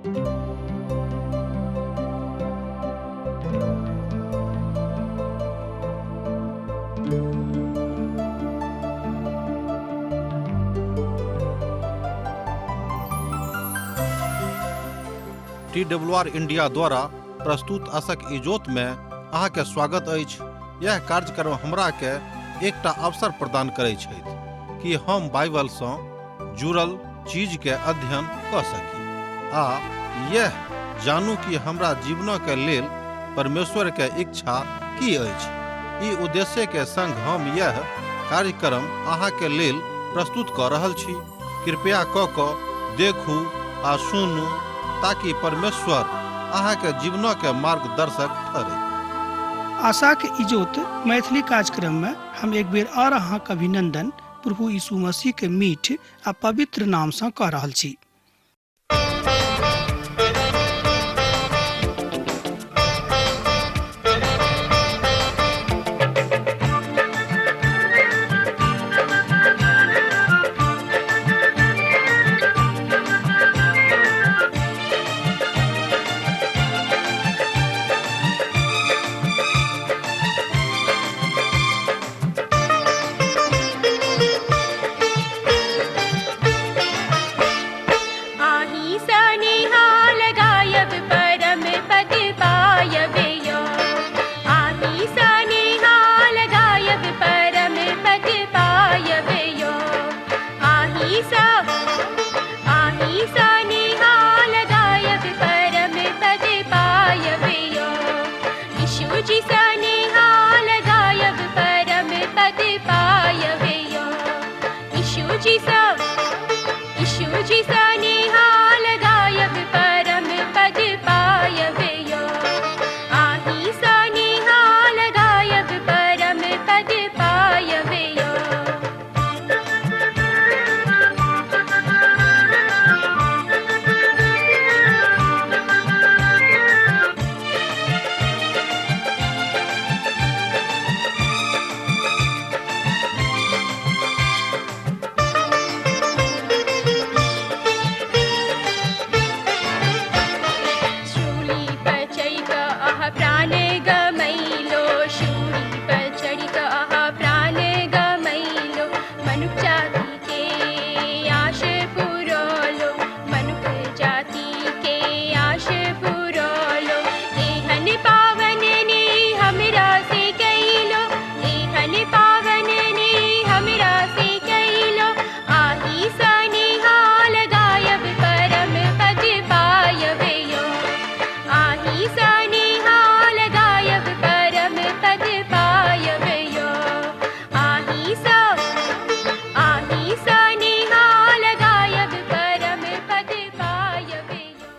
T W R India द्वारा प्रस्तुत असक इजोत में अहाँके स्वागत अछि। यह कार्यक्रम हमरा के एकटा अवसर प्रदान करै छथि कि हम बाइबल सँ जुड़ल चीज के अध्ययन कऽ सकी आ यह जानू कि हमरा जीवनक के लेल परमेश्वर के इच्छा की अछि। ई उद्देश्य के संग हम यह कार्यक्रम अहाँ के लेल प्रस्तुत कऽ रहल छी। कृपया कऽ कऽ देखू आ सुनू ताकि परमेश्वर अहाँ के जीवनक के मार्गदर्शक ठहरै। आशाक इजोत मैथिली कार्यक्रम में हम एक बेर और अहाँक अभिनंदन प्रभु यीशु मसीह के मीठ आ पवित्र नाम सँ कऽ रहल छी। आही सनिहाल गायब परम पद पायब यो। आही सनिहाल गायब परम पद पायब यो। आही सा आही सनिहाल गायब परम पद पायब यो। यीशु जी सनिहाल गायब परम पद पायब यो। यीशु जी सा यीशु जी सनिहाल गायब परम पद पायब यो। आही सनिहाल गायब परम पद पायब यो। शूली पर चढ़ि कऽ अहाँ प्राण गमैलो। शूली पर चढ़ि कऽ अहाँ प्राण गमैलो। मनुख जाति के आश पुरौलो। मनुख जाति के आश पुरौलो। एहन पावन ने हमरा से कैलो। एहन पावन ने हमरा से कैलो। आही सनिहाल गायब परम पद पायब यो। आही सनिहाल गायब परम पद पायब यो। आही सा आही सनिहाल गायब परम पद पायब यो।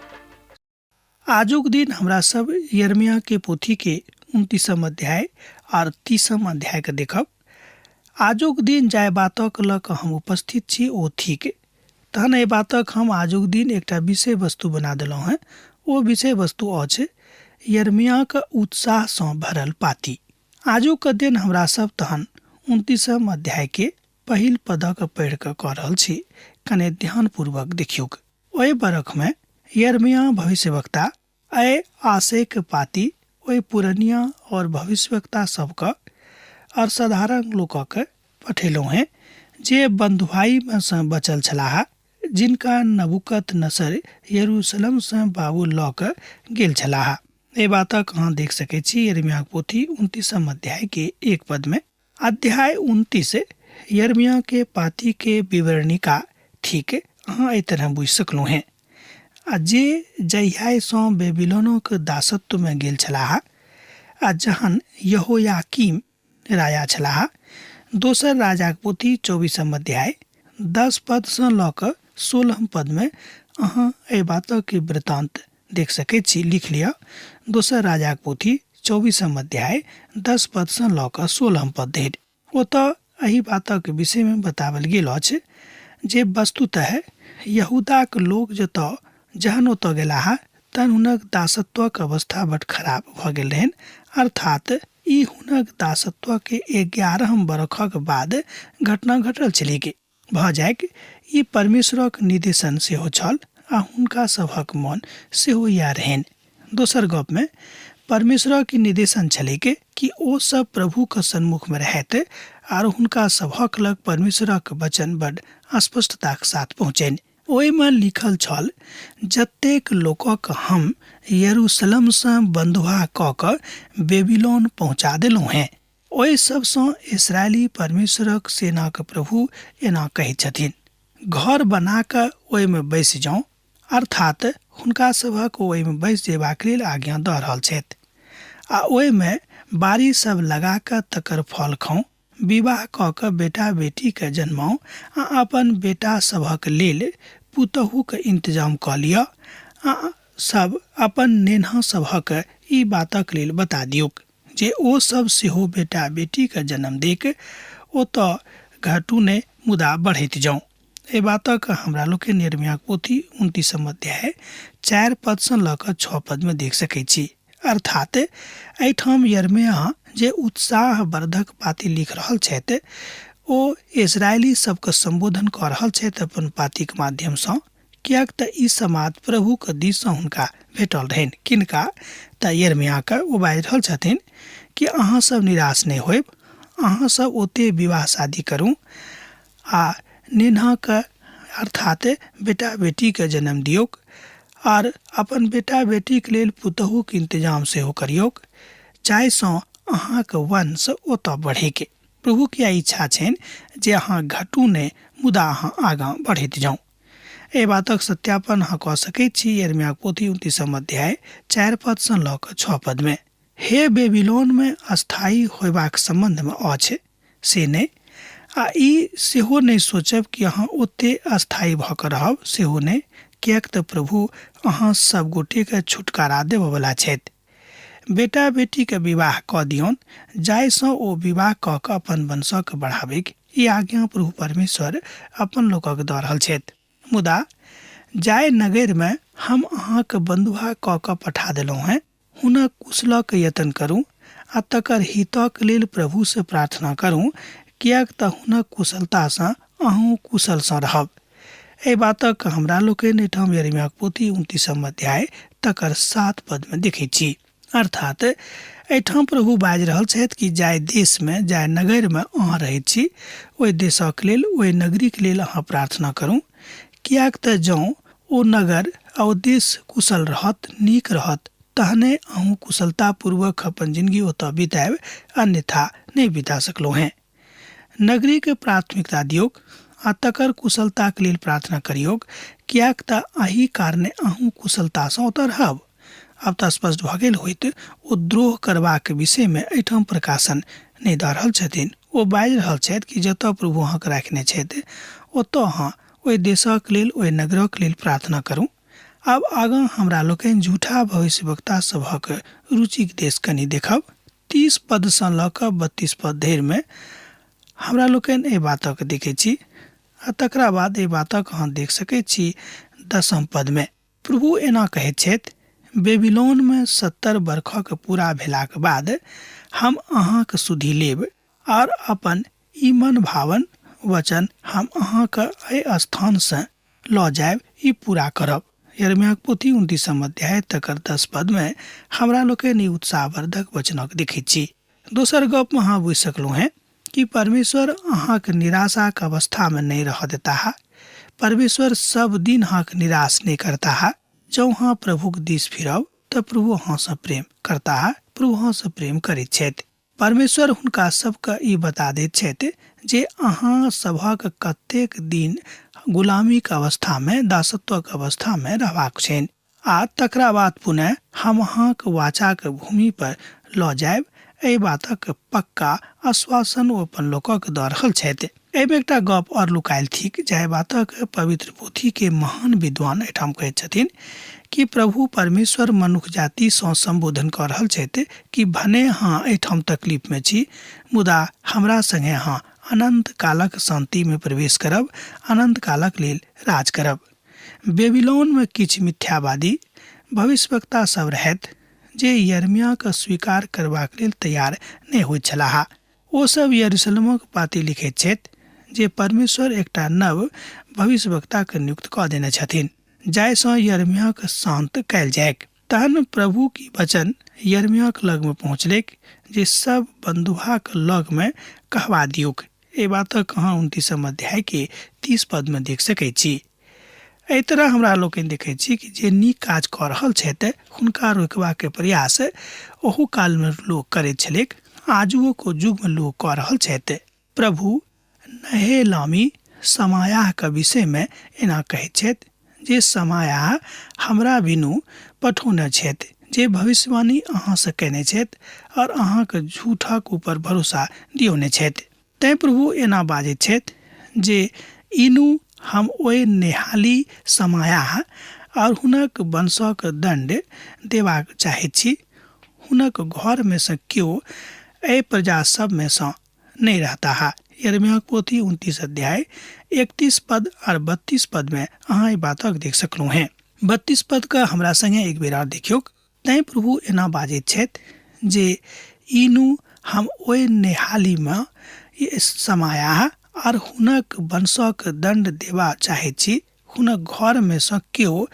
आजुक दिन हमरा सब यिर्मयाह के पोथी के 29 अध्याय आर 30 अध्याय के देखब। आजुक दिन जाहि बातक लऽ कऽ हम उपस्थित छी ओ थिक। तहन एहि बातक हम आजुक दिन एकटा विषय वस्तु बना देलहुँ हेँ। ओ विषय वस्तु अछि यिर्मयाहक उत्साह सँ भरल पाती। आजुक दिन हमरा सब तहन 29 अध्याय के पहिल पदक पढ़ि कऽ कऽ रहल छी। कने ध्यानपूर्वक देखियौक। ओहि बरख में यिर्मयाह भविष्यवक्ता एहि आशयक पाती ओहि पुरनिया और भविष्यवक्ता सबके और साधारण लोकके पठेलहुँ हेँ जे बन्धुआइमे सँ बचल छलाह, जिनका नबूकदनेस्सर यरूशलेमसँ बाबुल लऽ कऽ गेल छलाह। एहि बातक अहाँ देख सकैत छी यिर्मयाहक पोथी 29 अध्याय के 1 पदमे। अध्याय 29 यिर्मयाह के पाती के विवरणिका थिक, अहाँ एहि तरह बुझि सकलहुँ हेँ। आ जे जहियासँ बेबीलोनक दासत्वमे गेल छलाह आ जहन यहोयाकीम राजा छलाह, दोसर राजाक पोथी 24 अध्याय 10 पदसँ लऽ कऽ 16 पदमे अहाँ एहि बातक वृत्तान्त देख सकैत छी। लिख लिअ, दोसर राजाक पोथी 24 अध्याय 10 पदसँ लऽ कऽ 16 पद धरि। ओतऽ एहि बातक विषयमे बताओल गेल अछि जे वस्तुतः यहूदाक लोक जतऽ जहन ओतऽ गेलाह तहन हुनक दासत्वक अवस्था बड खराब भऽ गेल रहनि, अर्थात ई हुनक दासत्वक 11 बरखक बाद घटना घटल छलैक। भऽ जाइक, ई परमेश्वरक निर्देशन सेहो छल। आ हुनका सभक मन सेहो इएह रहनि। दोसर गपमे परमेश्वरक ई निर्देशन छलैक कि ओ सब प्रभुक सन्मुखमे रहैत आर हुनका सभक लग परमेश्वरक वचन बड स्पष्टताक साथ पहुँचनि। ओहिमे लिखल छल, जतेक लोकक हम यरूशलेमसँ बन्धुआ कऽ कऽ बेबीलोन पहुँचा देलहुँ हेँ, ओहि सभसँ इस्राएली परमेश्वरक सेनाक प्रभु एना कहैत छथिन, घर बना कऽ ओहिमे बैसि जाउ, अर्थात् हुनका सभक ओ ओहिमे बैसि जयबाक लेल आज्ञा दऽ रहल छथि, आ ओहिमे बारी सभ लगा कऽ तकर फल खाउ, विवाह कऽ कऽ बेटा-बेटीकेँ जनमाउ आ अपन बेटा सभक लेल पुतहुक इंतजाम कऽ लिअ आ सभ अपन नेन्हा सभक ई बातक लेल बता दियौक जे ओ सभ सेहो बेटा-बेटीकेँ जन्म दैक, ओतऽ घटू नहि मुदा बढ़ैत जाउ। एहि बातक हमरा लोकनि यिर्मयाक पोथी उनतीसम अध्याय 4 पदसँ लऽ कऽ 6 पदमे देख सकैत छी। अर्थात एहिठाम यिर्मयाह जे उत्साहवर्धक पाती लिख रहल छथि ओ इस्राएली सबके सम्बोधन कऽ रहल छथि अपन पातीक माध्यमसँ, किएक तऽ ई समाद प्रभुक दिससँ हुनका भेटल रहनि। किनका? तऽ यिर्मयाहके। ओ बाजि रहल छथिन कि अहाँ सब निराश नहि होयब, अहाँ सब ओते विवाह शादी करू आ नेन्हाके अर्थात बेटा बेटीके जन्म दियौक आर अपन बेटा बेटीक लेल पुतहुक इंतजाम सेहो करियौक, जाहिसँ अहाँक वंश ओतऽ बढ़ैक। प्रभुक इएह इच्छा छनि जे अहाँ घटू नहि, मुदा अहाँ आगाँ बढ़ैत जाउ। एहि बातक सत्यापन अहाँ कऽ सकैत छी यिर्मयाक पोथी उनतीसम अध्याय 4 पदसँ लऽ कऽ 6 पदमे। हे बेबीलोनमे अस्थायी होयबाक सम्बन्धमे अछि से नहि, आ ई सेहो नहि सोचब कि अहाँ ओते अस्थायी भऽ कऽ रहब, सेहो नहि, किएक तँ प्रभु अहाँ सभ गोटेकेँ छुटकारा देबऽ वला छथि। बेटा-बेटीक विवाह कऽ दियौन, जाहि सँ ओ विवाह कऽ कऽ अपन वंशक बढ़ाबैक, ई आज्ञा प्रभु परमेश्वर अपन लोकक दऽ रहल छथि। मुदा जाहि नगरिमे हम अहाँक बन्धुआ कऽ कऽ पठा देलहुँ हेँ, हुनक कुशलक यत्न करू आ तकर हितक लेल प्रभुसँ प्रार्थना करू, किएक तँ हुनक कुशलतासँ अहूँ कुशलसँ रहब। एहि बातक हमरा लोकनि एहिठाम यिर्मयाक पोथी उनतीसम अध्याय तकर 7 पदमे देखैत छी। अर्थात एहिठाम प्रभु बाजि रहल छथि कि जाहि देशमे, जाहि नगरमे अहाँ रहैत छी, ओहि देशक लेल, ओहि नगरीक लेल अहाँ प्रार्थना करू, किएक तँ जँ ओ नगर आ ओ देश कुशल रहत, नीक रहत, तहने अहूँ कुशलतापूर्वक अपन जिनगी ओतऽ बितायब, अन्यथा नहि बिता सकलहुँ हेँ। नगरीके प्राथमिकता दियौक आ तकर कुशलताक लेल प्रार्थना करियौक, किएक तँ एहि कारणे अहूँ कुशलतासँ ओतऽ रहब। आब तऽ स्पष्ट भऽ गेल होइत, ओ द्रोह करबाक विषयमे एहिठाम प्रकाशन नहि दऽ रहल छथिन। ओ बाजि रहल छथि कि जतऽ प्रभु अहाँके राखने छथि, ओतऽ अहाँ ओहि देशक लेल, ओहि नगरक लेल प्रार्थना करू। आब आगाँ हमरा लोकनि झूठा भविष्यवक्ता सभक रुचिक देश कनि देखब। 30 पदसँ लऽ कऽ 32 पद धरिमे हमरा लोकनि एहि बातक देखैत छी आ तकरा बाद एहि बातक अहाँ देख सकैत छी 10 पदमे। प्रभु एना कहैत छथि, बेबीलोनमे 70 बरखक पूरा भेलाक बाद हम अहाँक सुधि लेब आओर अपन ई मनभावन वचन हम अहाँक एहि स्थानसँ लऽ जायब, ई पूरा करब। यिर्मयाक पोथी उनतीसम अध्याय तकर 10 पदमे हमरा लोकनि ई उत्साहवर्धक वचनक देखैत छी। दोसर गपमे अहाँ बुझि सकलहुँ हेँ कि परमेश्वर अहाँक निराशाक अवस्थामे नहि रहऽ देताह। परमेश्वर सब दिन अहाँक निराश नहि करताह। जँ अहाँ प्रभुक दिस फिरब तऽ प्रभु अहाँसँ प्रेम करताह। प्रभु अहाँसँ प्रेम करैत छथि। परमेश्वर हुनका सबके ई बता दैत छथि जे अहाँ सभक कतेक दिन गुलामीक अवस्थामे, दासत्वक अवस्थामे रहबाक छनि आ तकरा बाद पुनः हम अहाँक वाचाक भूमि पर लऽ जायब। एहि बातक पक्का आश्वासन ओ अपन लोकक दऽ रहल छथि। एहिमे एकटा गप आओर लुकायल थिक, जाहि बातक पवित्र पोथीके महान विद्वान एहिठाम कहैत छथिन कि प्रभु परमेश्वर मनुख जातिसँ सम्बोधन कऽ रहल छथि कि भने अहाँ एहिठाम तकलीफमे छी, मुदा हमरा संगे अहाँ अनन्त कालक शान्तिमे प्रवेश करब, अनन्त कालक लेल राज करब। बेबीलोनमे किछु मिथ्यावादी भविष्यवक्ता सब रहथि जे यिर्मयाके स्वीकार करबाक लेल तैयार नहि होइत छलाह। ओ सभ यरूशलेमक पाँति लिखैत छथि जे परमेश्वर एकटा नव भविष्यवक्ताकेँ नियुक्त कऽ देने छथिन, जाहिसँ यिर्मयाहके शान्त कयल जाइक। तहन प्रभुक ई वचन यिर्मयाहक लगमे पहुँचलैक जे सभ बन्धुआक लगमे कहबा दियौक। एहि बातक अहाँ उनतीसम अध्यायके 30 पदमे देख सकैत छी। एहि तरह हमरा लोकनि देखैत छी कि जे नीक काज कऽ रहल छथि हुनका रोकबाक प्रयास ओहू कालमे लोक करैत छलैक, आजुओक युगमे लोक कऽ रहल छथि। प्रभु नहेलामी समायाहक विषयमे एना कहैत छथि जे समायाह हमरा बिनु पठौने छथि, जे भविष्यवाणी अहाँसँ कयने छथि और अहाँक झूठक ऊपर भरोसा दियौने छथि। तैँ प्रभु एना बाजैत छथि जे इनु हम ओहि नेहाली समायाह और हुनक वंशक दण्ड देबाक चाहैत छी। हुनक घरमे सँ केओ एहि प्रजा सभमे सँ नहि रहताह। यिर्मयाहक पोथी 29 अध्याय 31 पद और 32 पद में अहाँ ई बातक देख सकलहुँ हेँ। 32 पद के हमरा संगे एक बेर आर देखियौक। तैँ प्रभु एना बाजैत छथि जे इनु हम ओहि नेहालीमे समायाह और हुनक वंशक दण्ड देबा चाहैत छी। हुनक घरमे सँ केओ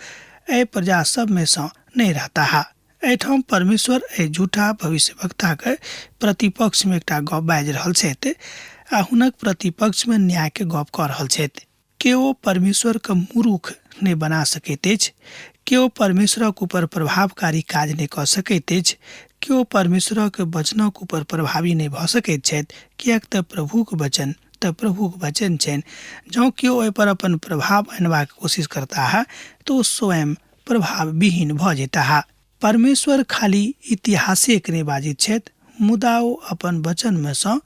एहि प्रजा सभमे सँ नहि रहताह। एहिठाम परमेश्वर एहि झूठा भविष्यवक्ताक प्रतिपक्षमे एकटा गप बाजि रहल छथि आ हुनक प्रतिपक्षमे न्यायके गप कऽ रहल छथि। केओ परमेश्वरके मूर्ख नहि बना सकैत अछि, केओ परमेश्वरक ऊपर प्रभावकारी काज नहि कऽ सकैत अछि, केओ परमेश्वरक वचनक ऊपर प्रभावी नहि भऽ सकैत छथि, किएक तऽ प्रभुक वचन तऽ प्रभुक वचन छनि। जँ केओ ओहिपर अपन प्रभाव अनबाक कोशिश करताह तऽ ओ स्वयं प्रभावविहीन भऽ जेताह। परमेश्वर खाली इतिहासेक नहि बाजैत छथि, मुदा ओ अपन वचनमे सँ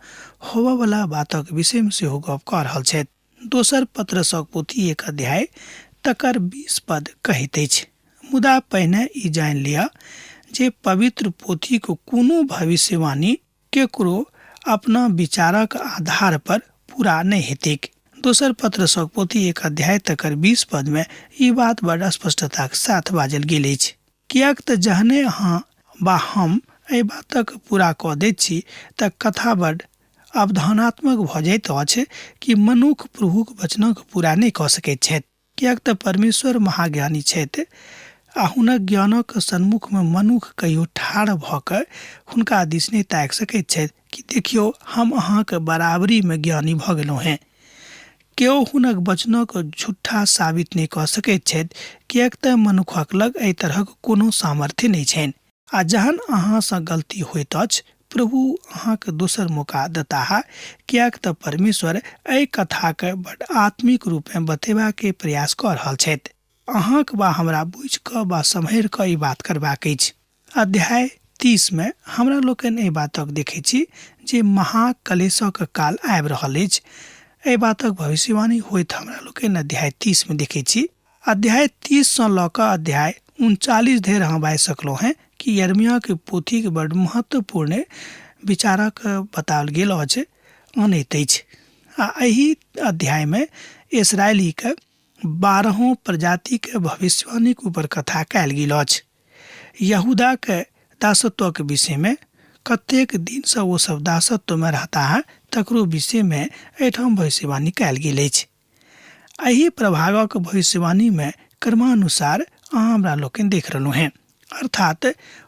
होबयवला बातक विषयमे सेहो गप कऽ रहल छथि। दोसर पत्रसक पोथी एक अध्याय तकर 20 पद कहैत अछि, मुदा पहिने ई जानि लिअ जे पवित्र पोथीक कोनो भविष्यवाणी केकरो अपना विचारक आधार पर पूरा नहि हेतैक। दोसर पत्रसक पोथी एक अध्याय तकर 20 पदमे ई बात बड स्पष्टताक साथ बाजल गेल अछि। किएक तऽ जहने अहाँ वा हम एहि बातक पूरा कऽ दैत छी तऽ कथा बड अवधानात्मक भऽ जाइत अछि कि मनुख प्रभुक वचनक पूरा नहि कऽ सकैत छथि। किएक तऽ परमेश्वर महाज्ञानी छथि आ हुनक ज्ञानक सन्मुखमे मनुख कहियो ठाढ़ भऽ कऽ हुनका दिस नहि ताकि सकैत छथि कि देखियौ हम अहाँक बराबरीमे ज्ञानी भऽ गेलहुँ हेँ। केओ हुनक वचनक झूठा साबित नहि कऽ सकैत छथि, किएक तऽ मनुखक लग एहि तरहक कोनो सामर्थ्य नहि छनि। आ जहन अहाँसँ गलती होइत अछि, प्रभु अहाँक दोसर मौका देताह, किएक तऽ परमेश्वर एहि कथाक बड आत्मिक रूपेँ बतेबाक प्रयास कऽ रहल छथि। अहाँक वा हमरा बुझि कऽ वा सम्हरि कऽ ई बात करबाक अछि। अध्याय 30 मे हमरा लोकनि एहि बातक देखैत छी जे महाकलेशक काल आबि रहल अछि। एहि बातक भविष्यवाणी होइत हमरा लोकनि अध्याय 30 मे देखैत छी। अध्याय 30 सँ लऽ कऽ अध्याय 39 धरि अहाँ बाजि सकलहुँ हेँ कि यिर्मयाहक पोथीक बड महत्वपूर्ण विचारक बताओल गेल अछि अनैत अछि। आ एहि अध्यायमे इसराइलीक बारहों प्रजातिक भविष्यवाणीक ऊपर कथा कयल गेल अछि। यहूदाक दासत्वक विषयमे कतेक दिनसँ ओ सब दासत्वमे रहताह तकरो विषयमे एहिठाम भविष्यवाणी कयल गेल अछि। एहि प्रभागक भविष्यवाणीमे क्रमानुसार अहाँ हमरा लोकनि देख रहलहुँ हेँ, अर्थात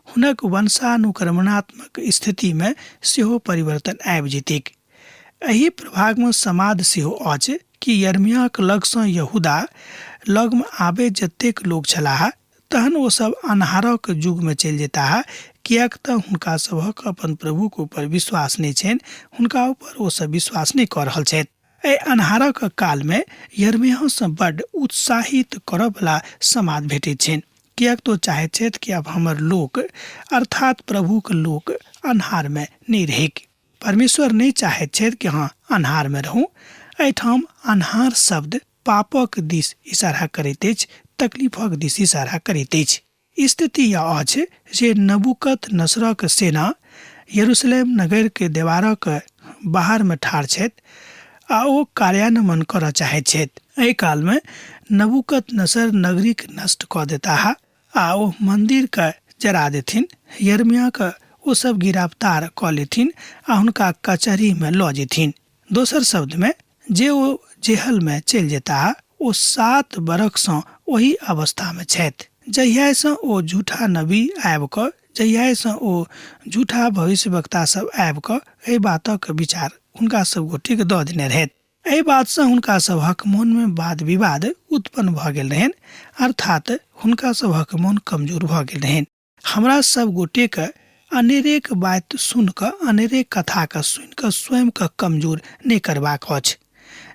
हुनक वंशानुक्रमणात्मक स्थितिमे सेहो परिवर्तन आबि जेतैक। एहि प्रभागमे समाद सेहो अछि कि यिर्मयाहक लगसँ यहूदा लगमे आबैत जतेक लोक छलाह तहन ओ सब अन्हारक युगमे चलि जेताह, किएक तँ हुनका सभक अपन प्रभुक ऊपर विश्वास नहि छनि, हुनका ऊपर ओ सब विश्वास नहि कऽ रहल छथि। एहि अन्हारक कालमे यिर्मयाहसँ बड्ड उत्साहित करऽवला समाद भेटैत छनि, किएक तँ ओ चाहैत छथि कि आब हमर लोक अर्थात प्रभुक लोक अन्हारमे नहि रहैक। परमेश्वर नहि चाहैत छथि कि अहाँ अन्हारमे रहू। एहिठाम अन्हार शब्द पापक दिस इशारा करैत अछि, तकलीफक दिस इशारा करैत अछि। स्थिति यह अछि जे नबूकत नसरक सेना यरूशलेम नगरके देवारक बाहरमे ठाढ़ छथि आ ओ कार्यान्वयन करऽ चाहैत छथि। एहि कालमे नबूकत नसर नगरीक नष्ट कऽ देताह आ ओ मन्दिरके जरा देथिन। यिर्मयाहके ओ सब गिरफ्तार कऽ लेथिन आ हुनका कचहरीमे लऽ जेथिन। दोसर शब्दमे, जे ओ जेहलमे चलि जेताह, ओ 7 बरखसँ ओहि अवस्थामे छथि जहियासँ ओ झूठा नबी आबि कऽ, जहियासँ ओ झूठा भविष्यवक्ता सब आबि कऽ एहि बातक विचार हुनका सब गोटेके दऽ देने रहथि। एहि बातसँ हुनका सभक मोनमे वाद विवाद उत्पन्न भऽ गेल रहनि, अर्थात हुनका सभक मोन कमजोर भऽ गेल रहनि। हमरा सब गोटेके अनेरेक बात सुनि कऽ, अनेरे कथाके सुनि कऽ स्वयंके कमजोर नहि करबाक अछि।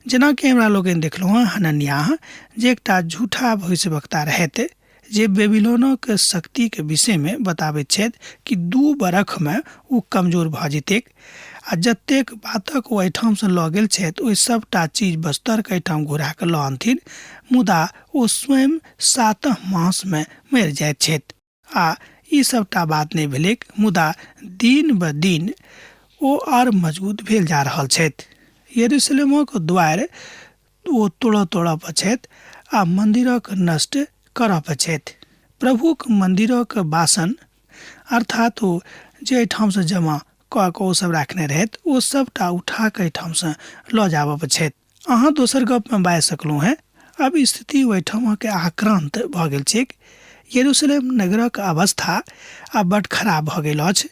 जेनाकि हमरा लोकनि देखलहुँ हँ हनन्याह जे एकटा झूठा भविष्यवक्ता रहथि जे बेबीलोनक शक्तिके विषयमे बताबैत छथि कि 2 बरखमे ओ कमजोर भऽ जेतैक आ जतेक बातक ओ एहिठामसँ लऽ गेल छथि ओहि सभटा चीज बस्तरके एहिठाम घुरा कऽ लऽ अनथिन, मुदा ओ स्वयं 7 मासमे मरि जाइत छथि। आ ई सभटा बात नहि भेलैक, मुदा दिन ब दिन ओ आर मजबूत भेल जा रहल छथि। यरूशलेमक द्वारि ओ तोड़ऽ तोड़ऽ पर छथि आ मन्दिरक नष्ट करऽ पर छथि। प्रभुक मन्दिरक बासन, अर्थात ओ जे एहिठामसँ जमा कऽ कऽ ओ सब राखने रहथि, ओ सभटा उठा कऽ एहिठामसँ लऽ जाबऽ पर छथि। अहाँ दोसर गपमे बाजि सकलहुँ हेँ। आब स्थिति ओहिठामके आक्रान्त भऽ गेल छैक। यरूशलेम नगरक अवस्था आब बड्ड खराब भऽ गेल अछि।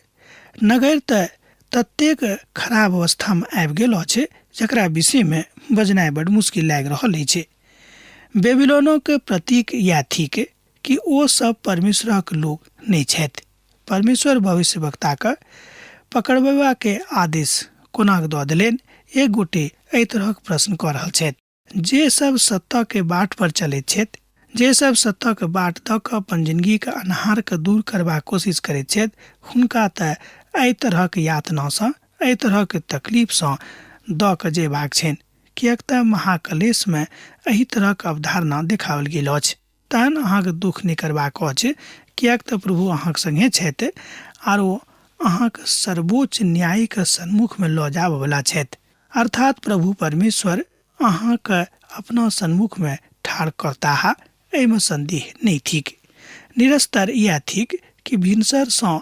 नगर तऽ ततेक खराब अवस्थामे आबि गेल अछि जकरा विषयमे बजनाइ बड्ड मुश्किल लागि रहल अछि। बेबीलोनक प्रतीक इएह थिक कि ओ सब परमेश्वरक लोक नहि छथि। परमेश्वर भविष्यवक्ताके पकड़बेबाके आदेश कोनाक दऽ देलनि? एक गोटे एहि तरहक प्रश्न कऽ रहल छथि। जे सब सत्यके बाट पर चलैत छथि, जे सब सत्यके बाट दऽ कऽ अपन जिनगीके अन्हारके दूर करबाक कोशिश करैत छथि, हुनका तऽ एहि तरहक यातनासँ, एहि तरहक तकलीफसँ दऽ कऽ जेबाक छनि, किएक तऽ महाकलेशमे एहि तरहक अवधारणा देखाओल गेल अछि। तहन अहाँके दुःख नहि करबाक अछि, किएक तऽ प्रभु अहाँक सङ्गे छथि आर ओ अहाँक सर्वोच्च न्यायीक सन्मुखमे लऽ जाबऽवला छथि। अर्थात प्रभु परमेश्वर अहाँक अपना सन्मुखमे ठाढ़ करताह, एहिमे सन्देह नहि थिक। निरस्तर इएह थिक कि भिनसरसँ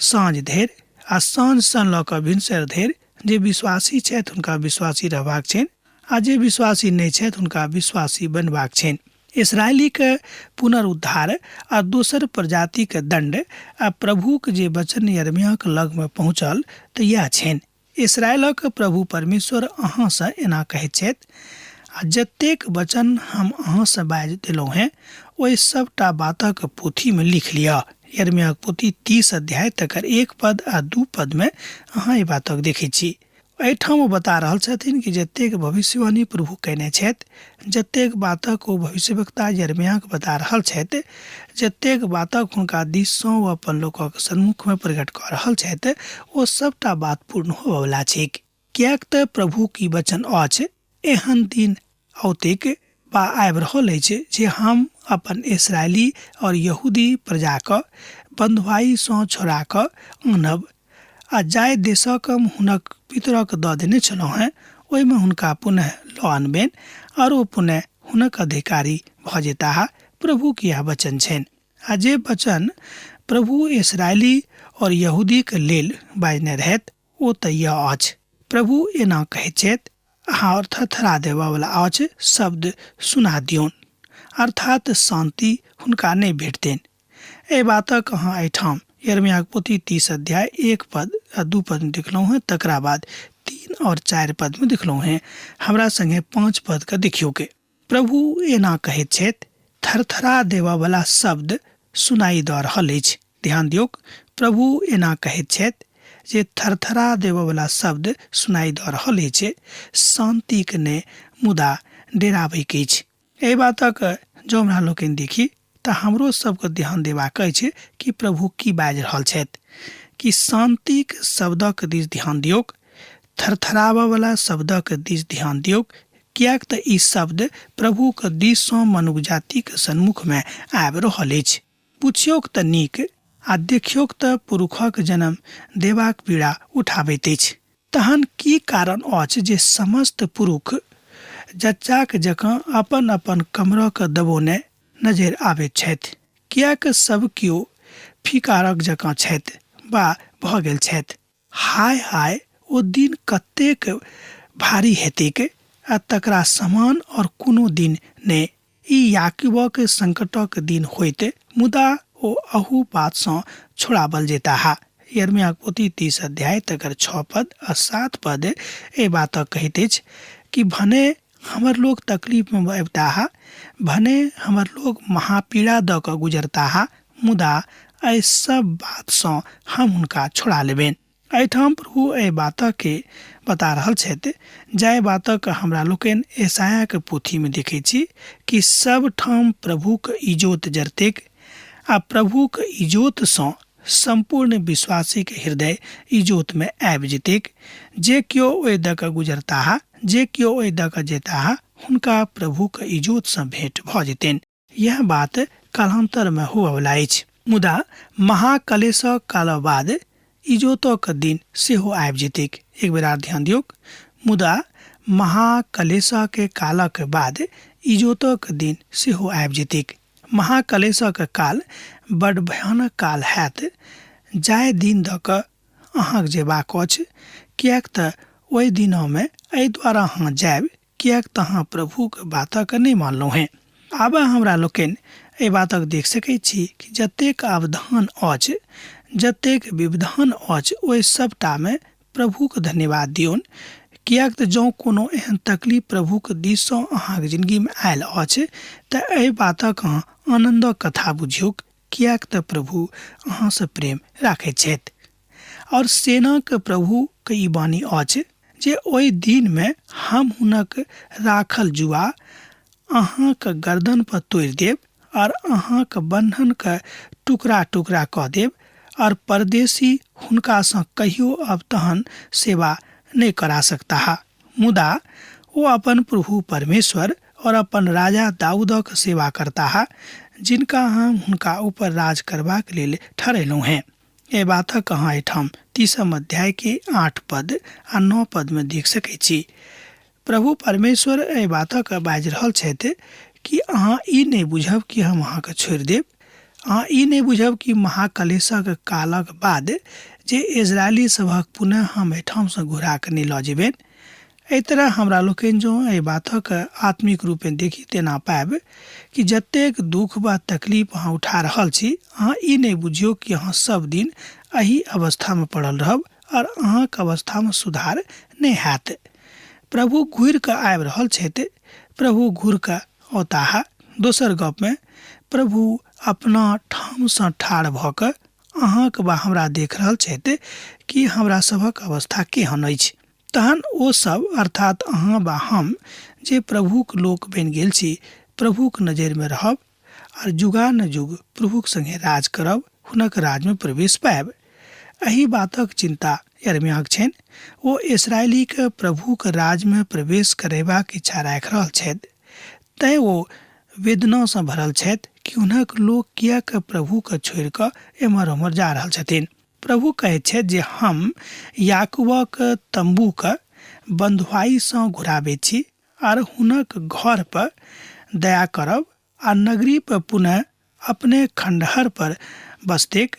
साँझ धरि आ साँझसँ लऽ कऽ भिनसर धरि जे विश्वासी छथि हुनका विश्वासी रहबाक छनि आ जे विश्वासी नहि छथि हुनका विश्वासी बनबाक छनि। इसराइलीके पुनरुद्धार आ दोसर प्रजातिके दण्ड आ प्रभुक जे वचन यरमियाहक लगमे पहुँचल तऽ इएह छनि। इसराइलक प्रभु परमेश्वर अहाँसँ एना कहैत छथि, आ जतेक वचन हम अहाँसँ बाजि देलहुँ हेँ ओहि सभटा बातक पोथीमे लिख लिअ। यरमियाहक पोथी 30 अध्याय तकर 1 पद आ 2 पदमे अहाँ एहि बातक देखैत छी। एहिठाम ओ बता रहल छथिन कि जतेक भविष्यवाणी प्रभु कयने छथि, जतेक बातक ओ भविष्यवक्ता यरमियाहके बता रहल छथि, जतेक बातक हुनका दिससँ ओ अपन लोकक सन्मुखमे प्रकट कऽ रहल छथि, ओ सभटा बात पूर्ण होबयवला छैक। किएक तऽ प्रभुक ई वचन अछि, एहन दिन औतैक वा आबि रहल अछि जे हम अपन इसराइली और यहूदी प्रजाके बन्धुआइसँ छोड़ा कऽ आनब आ जाहि देशक हम हुनक पितरक दऽ देने छलहुँ हेँ ओहिमे हुनका पुनः लऽ अनबनि और ओ पुनः हुनक अधिकारी भऽ जेताह। प्रभुक इएह वचन छनि। आ जे वचन प्रभु इसराइली और यहूदीक लेल बाजने रहथि ओ तऽ यह अछि। प्रभु एना कहैत छथि, अहाँ थरथरा देबऽवला अछि शब्द सुना दियौन, अर्थात शान्ति हुनका नहि भेटतनि। एहि बातक अहाँ एहिठाम यरमियाक पोथी 30 अध्याय 1 पद आ 2 पदमे देखलहुँ हेँ, तकरा बाद 3 और 4 पदमे देखलहुँ हेँ। हमरा संगे 5 पदके देखियौके। प्रभु एना कहैत छथि, थरथरा देबऽवला शब्द सुनाई दऽ रहल अछि। ध्यान दियौक, प्रभु एना कहैत छथि जे थरथरा देबऽवला शब्द सुनाई दऽ रहल अछि, शान्तिक नहि मुदा डेराबैक अछि। एहि बातक जँ हमरा लोकनि देखी तऽ हमरो सबके ध्यान देबाक अछि कि प्रभु की बाजि रहल छथि। कि शान्तिक शब्दक दिस ध्यान दियौक, थरथराबऽवला शब्दक दिस ध्यान दियौक, किएक तऽ ई शब्द प्रभुक दिससँ मनुख जातिक सन्मुखमे आबि रहल अछि। पुछियौक तऽ नीक आ देखियौक तऽ पुरुखक जन्म देबाक पीड़ा उठाबैत अछि। तहन की कारण अछि जे समस्त पुरुख जच्चाक जकाँ अपन-अपन कमरक दबौने नजरि आबैत छथि? किएक सभ कियो फीकारक जकाँ छथि वा भऽ गेल छथि? हाय-हाय, ओ दिन कतेक भारी हेतैक आ तकरा समान और कोनो दिन नहि। ई याकूबक संकटक दिन होइत, मुदा ओ अहू बातसँ छोड़ाबल जेताह। यिर्मयाह पोथी 30 अध्याय तकर 6 पद आ 7 पद एहि बातक कहैत अछि कि भने हमर लोक तकलीफमे अबिताह, भने हमर लोक महापीड़ा दऽ कऽ गुजरताह, मुदा एहि सब बातसँ हम हुनका छोड़ा लेबनि। एहिठाम प्रभु एहि बातके बता रहल छथि जाहि बातक हमरा लोकनि यशायाहके पोथीमे देखै छी कि सब ठाम प्रभुक इजोत जरतेक आ प्रभुक इजोतसँ सम्पूर्ण विश्वासीके हृदय इजोतमे आबि जेतैक। जे केओ ओहि दऽ कऽ गुजरताह, जे केओ ओहि दऽ कऽ जेताह, हुनका प्रभुक इजोतसँ भेंट भऽ जेतनि। यह बात कालांतरमे हुअवला अछि। मुदा महाकलेशक कालक बाद इजोतक दिन सेहो आबि जेतैक। एक बेर आर ध्यान दियौक। मुदा महाकलेशक कालक बाद इजोतक दिन सेहो आबि जेतैक। महाकलेशक काल बड भयानक काल हैत, जाहि दिन दऽ कऽ अहाँक जेबाक अछि, किएक तऽ ओहि दिनमे एहि द्वारा अहाँ जायब किएक तऽ अहाँ प्रभुक बातक नहि मानलहुँ हेँ। आब हमरा लोकनि एहि बातक देख सकैत छी कि जतेक अवधान अछि, जतेक विवधान अछि, ओहि सभटामे प्रभुक धन्यवाद दियौन, किएक तऽ जँ कोनो एहन तकलीफ प्रभुक दिससँ अहाँक जिनगीमे आयल अछि तऽ एहि बातक अहाँ आनन्दक कथा बुझियौक, किएक तऽ प्रभु अहाँसँ प्रेम राखैत छथि। और सेनाक प्रभुक ई वाणी अछि जे ओहि दिनमे हम हुनक राखल जुआ अहाँक गर्दन पर तोड़ि देब और अहाँक बन्धनके टुकड़ा टुकड़ा कऽ देब और परदेशी हुनकासँ कहियो अब तहन सेवा नहि करा सकताह। मुदा ओ अपन प्रभु परमेश्वर और अपन राजा दाऊदक सेवा करताह, जिनका हम हुनका ऊपर राज करबाक लेल ठहरेलहुँ हेँ। एहि बातक अहाँ एहिठाम 30म अध्यायके 8 पद आ 9 पदमे देख सकैत छी। प्रभु परमेश्वर एहि बातक बाजि रहल छथि कि अहाँ ई नहि बुझब कि हम अहाँके छोड़ि देब। अहाँ ई नहि बुझब कि महाकलेशक कालक बाद जे इजरायली सभक पुनः हम एहिठामसँ घुरा कऽ नहि लऽ जेबनि। एहि तरह हमरा लोकनि जँ एहि बातक आत्मिक रूपेँ देखी तेना पायब कि जतेक दुख वा तकलीफ अहाँ उठा रहल छी, अहाँ ई नहि बुझियौ कि अहाँ सब दिन एहि अवस्थामे पड़ल रहब आओर अहाँक अवस्थामे सुधार नहि हैत। प्रभु घुरि कऽ आबि रहल छथि, प्रभु घुरि कऽ औताह। दोसर गपमे प्रभु अपना ठामसँ ठाढ़ भऽ कऽ अहाँक वा हमरा देख रहल छथि कि हमरा सभक अवस्था केहन अछि। तहन ओ सब अर्थात अहाँ वा हम जे प्रभुक लोक बनि गेल छी, प्रभुक नजरिमे रहब आर जुगानुजुग प्रभुक संगे राज करब, हुनक राजमे प्रवेश पायब। एहि बातक चिन्ता यिर्मयाहक छनि। ओ इस्राएलीक प्रभुक राजमे प्रवेश करेबाक इच्छा राखि रहल छथि। तैँ ओ वेदनासँ भरल छथि कि हुनक लोक किएक प्रभुकेँ छोड़ि कऽ एम्हर ओम्हर जा रहल छथिन। प्रभु कहैत छथि जे हम याकूबक तम्बूकेँ बन्धुआइसँ घुराबैत छी आर हुनक घर पर दया करब आ नगरी पर पुनः अपने खण्डहर पर बसतेक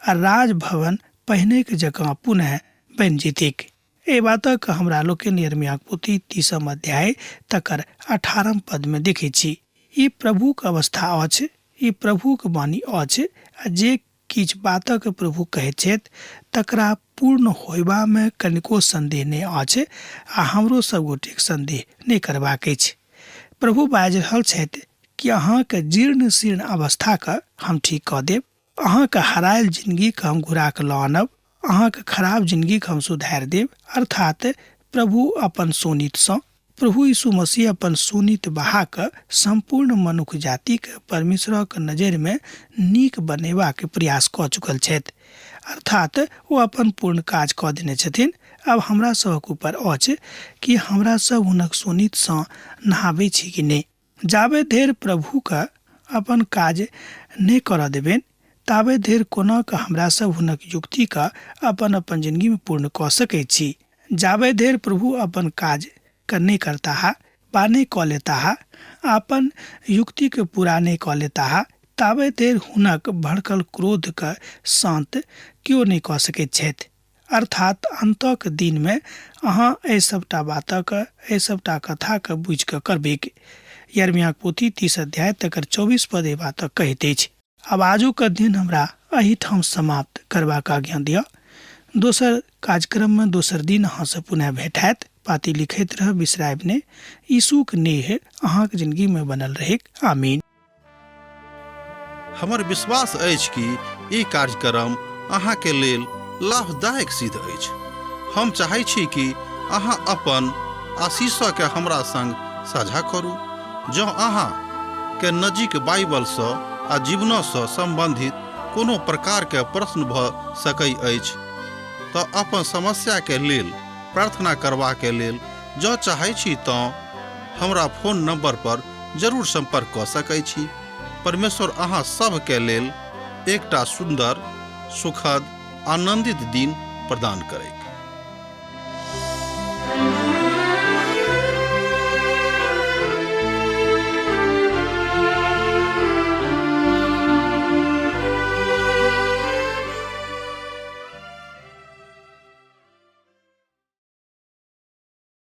आ राजभवन पहिनेक जकाँ पुनः बनि जेतैक। एहि बातक हमरा लोकनि यिर्मयाहक पोथी 30म अध्याय तकर 18म पदमे देखैत छी। ई प्रभुक अवस्था अछि, ई प्रभुक वाणी अछि आ जे किछु बातक प्रभु कहैत छथि तकरा पूर्ण होयबामे कनिको सन्देह नहि अछि आ हमरो सभगोटेक सन्देह नहि करबाक अछि। प्रभु बाजि रहल छथि कि अहाँक जीर्ण शीर्ण अवस्थाके हम ठीक कऽ देब, अहाँक हरायल जिनगीके हम घुरा कऽ लऽ आनब, अहाँक खराब जिनगीके हम सुधारि देब। अर्थात प्रभु अपन शोणितसँ, प्रभु यीशु मसीह अपन शोणित बहा कऽ सम्पूर्ण मनुख जातिके परमेश्वरक नजरिमे नीक बनेबाक प्रयास कऽ चुकल छथि। अर्थात ओ अपन पूर्ण काज कऽ देने छथिन। आब हमरा सभक ऊपर अछि कि हमरा सब हुनक शोणितसँ नहाबै छी कि नहि। जाबे धरि प्रभुके अपन काज नहि करऽ देबनि ताबे धरि कोना कऽ हमरा सब हुनक युक्तिके अपन अपन जिनगीमे पूर्ण कऽ सकैत छी। जाबे धरि प्रभु अपन काज के नहि करताह वा नहि कऽ लेताह, अपन युक्तिके पूरा नहि कऽ लेताह, ताबे धरि हुनक भड़कल क्रोधके शान्त केओ नहि कऽ सकैत छथि। अर्थात अन्तक दिनमे अहाँ एहि सभटा बातक, एहि सभटा कथाके बुझि कऽ करबैक। यर्मियाक पोथी 30 अध्याय तकर 24 पद एहि बातक कहैत अछि। आब आजुक अध्ययन हमरा एहिठाम समाप्त करबाक आज्ञा दिअ। दोसर कार्यक्रममे दोसर दिन अहाँसँ पुनः भेट हैत। पाती लिखैत रहब, बिसरायब नहि। यीशुक नेह अहाँक जिनगीमे बनल रहैक। आमीन। हमर विश्वास अछि कि ई कार्यक्रम अहाँके लेल लाभदायक सिद्ध अछि। हम चाहै छी कि अहाँ अपन आशीषके हमरा संग साझा करू। जँ अहाँ के नजीक बाइबलसँ आ जीवनसँ सम्बन्धित कोनो प्रकारके प्रश्न भऽ सकै अछि तऽ अपन समस्याके लेल प्रार्थना करबाके लेल जँ चाहै छी तँ हमरा फोन नंबर पर जरूर संपर्क कऽ सकै छी। परमेश्वर अहाँ सभके लेल एकटा सुन्दर, सुखद, आनंदित दिन प्रदान करैक।